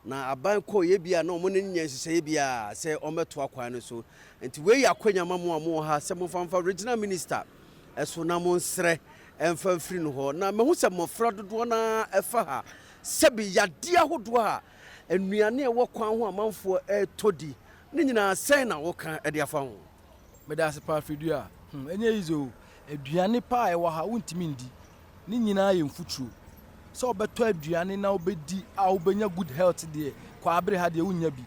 Na aban kɔeɛ bi a na wɔn ne no nyɛ nhyehyɛeɛ biara sɛ wɔmmɛtoa kwan no so. Nti wei yɛ akwanya ma mo a mowɔ ha sɛ momfa mfa Regional Minister so na monsrɛ mfa mfiri no hɔ. Na mahu sɛ mmɔfra dodoɔ no ara ɛfa ha sɛbe yadeɛ ahodoɔ a nnuane a ɛwɔ kwan ho amanfoɔ retɔ di ne nyinaa sɛn na woka de afa ho?
Medase paa Fredua, hmm ɛnyɛ easy o, aduane paa a ɛwɔ ha wontumi ndi, ne nyinaa yɛ mfuturo. Sɛ wobɛtɔ aduane na wobɛdi a wobɛnya good health deɛ, Kwaabere ha deɛ wonnya bi.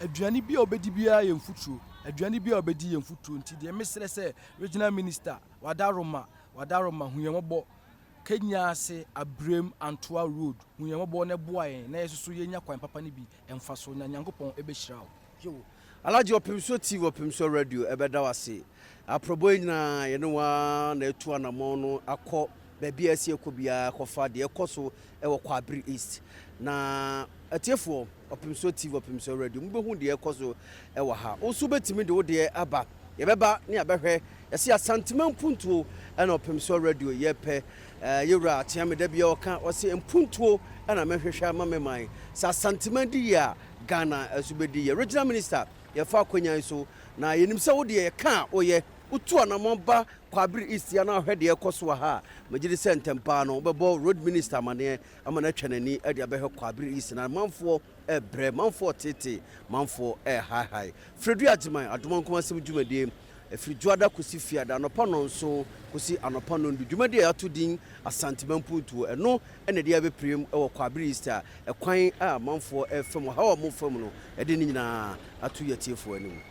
Aduane bi a wobɛdi biara yɛ mfuturo. Aduane bi a wobɛdi yɛ mfuturo nti deɛ mesrɛ sɛ Regional Minister Wadaroma, Wadaroma hu yɛn mmɔbɔ. Kenya ase Abrem Antoa Road hu yɛn mmɔbɔ na boa yɛn na yɛsoso yɛnya kwan papa no bi mfa so na Nyankopɔn bɛhyira wo.
Yo, Alhaji Ɔpemsoɔ TV Ɔpemsoɔ Radio ɛbɛda wo ase. Aprɔbɔ yi nyinaa yɛne wo ara na atu anamɔn no akɔ baabi a ɛsɛ yɛkɔ biara kɔfa deɛ ɛkɔ so wɔ Kwabere East. Na atiefoɔ, Ɔpemsoɔ TV Ɔpemsoɔ Radio, mobɛhu deɛ ɛkɔ so wɔ ha. Wo nso wobɛtumi de wo deɛ aba. Yɛbɛba ne yɛabɛhwɛ. Yɛse Asantema mpuntuo na Ɔpemsoɔ Radio yɛpɛ. Yɛwura Akyeame da biara ɔka, ɔse mpuntuo na mɛhwehwɛ ama me man. Sɛ Asantema di yie a, Ghana nso bɛdi yie. Regional Minister, yɛfa akwanya yi so na yɛnim sɛ wo deɛ yɛka a woyɛ. Wotu anamɔn ba Kwabere East yi a na wohwɛ deɛ ɛrekɔ so wɔ ha a, megye di sɛ ntɛm pa ara no wobɛbɔ Road Minister amaneɛ ama no atwa n'ani de abɛhwɛ Kwabere East. Na manfoɔ rebrɛ, manfoɔ reteetee, manfoɔ rehaehae. Fredu Agyeman, Adomankoma Asɛm dwumadie, ɛfiri Dwoada kɔsi Fiada, anɔpa nnɔnson kɔsi anɔpa nnɔndu. Dwumadie a yɛato din Asantema Mpuntuo, ɛno na ɛde abɛpirem wɔ Kwabere East a ɛkwan a amanfoɔ refa mu, ɔhaw a wɔrefa mu no, yɛde ne nyinaa ato yɛn atiefoɔ anim.